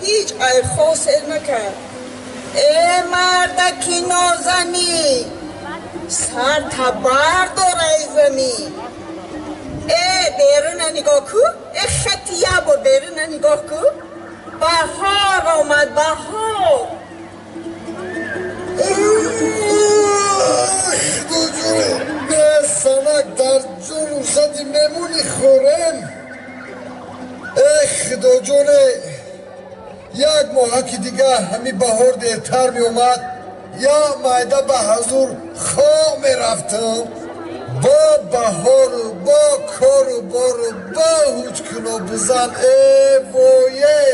ҳеҷ айхо сер накард. Э мардаки нозанӣ, сар табар дорай замин. Э беруна нигоҳ ку, э хати як бор беруна нигоҳ ку. Баҳор омад, баҳор. Санак дар ҷону зади мемони хӯрем. Э худоҷоне, як моҳаки дига ҳами баҳор дертар меомад, я майда ба ҳазур хо мерафтам. Бо баҳору бо кору бору бо ҳуҷкуно бизан. Э вое,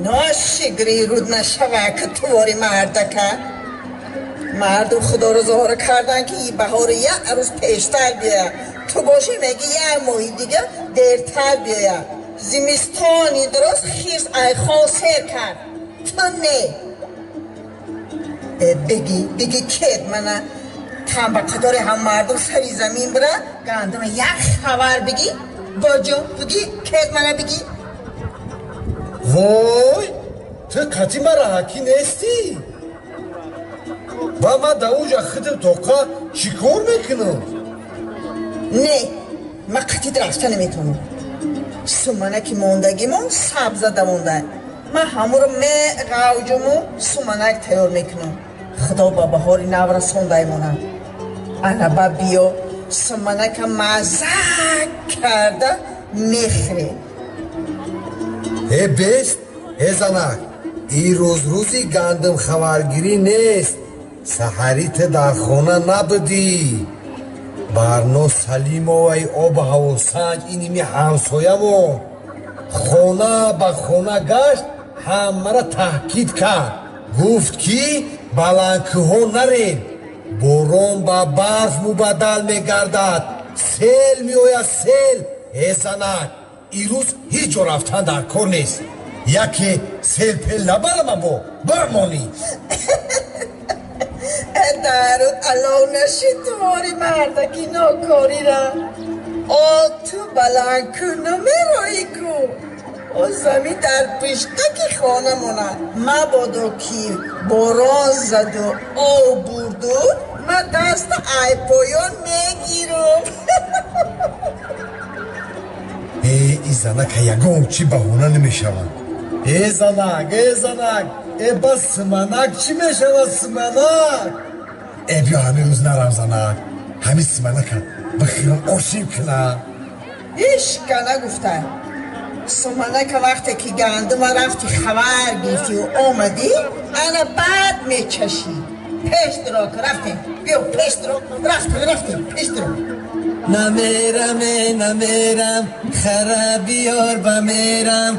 ношигри руд нашава ки тувори мардака. Мардум худоро зоҳира кардан ки и баҳор як рӯз пештар биёяд. Ту бошӣ меги як моҳи дига дертар биёяд. Зимистони дуруст хирс айхо сер кард, ту не. Бигӣ бигӣ кед мана там ба қатори ҳам мардум сари замин бира гандума як хабар бигӣ боҷо бигӣ кед мана бигӣ. Вой, ту қати мара ҳакӣ нестӣ? Ва ман дар онҷа худам тоқа чӣ кор мекунам? Не, ман қатид рафта наметавонам. Суманаки мондагимон сабза давонда. Ман ҳамуро меғавҷуму суманак тайёр мекунам. Худо ба баҳори нав расондаймонад. Ана ба биё суманака мазза карда мехӯре. Э бест, э занак, ирӯз рӯзи гандум хабаргирӣ нест. Саҳарӣ ту дар хона набудӣ. Барно Салимоваи обу ҳавосанҷ иними ҳамсоямон хона ба хона гашт, ҳамаро таҳкид кард. Гуфт ки баландкӯҳо нарем, борон ба барф мубаддал мегардад, сел меояд, сел. Э занак, ирӯз ҳеҷ ҷо рафтан дар кор нест. Яке селпел набарама бо бимонӣ. Даруд алов нашид тувори мардаки нокорира. О ту баландкӯ намероӣ ку. О замин дар пиштаки хона монад. Мабодо ки борон заду об бурду, ман даста айпоён мегирам. Э и занака ягон чӣ баҳона намешавад. Э занак, э занак, э бас симанак чӣ мешавад симанак? Э биё ҳамин рӯз нарам занак, ҳамин симанака бихӯрам ошиб кунам. Ҳишка нагуфта. Суманака вақте ки гандума рафти хабар гирифтию омадӣ, ана баъд мечашӣ. Пеш дуро ку рафтем, биё пеш дуро, рафтем, рафтем, пеш дуро. Намерам, намерам, хара биёр ба мерам.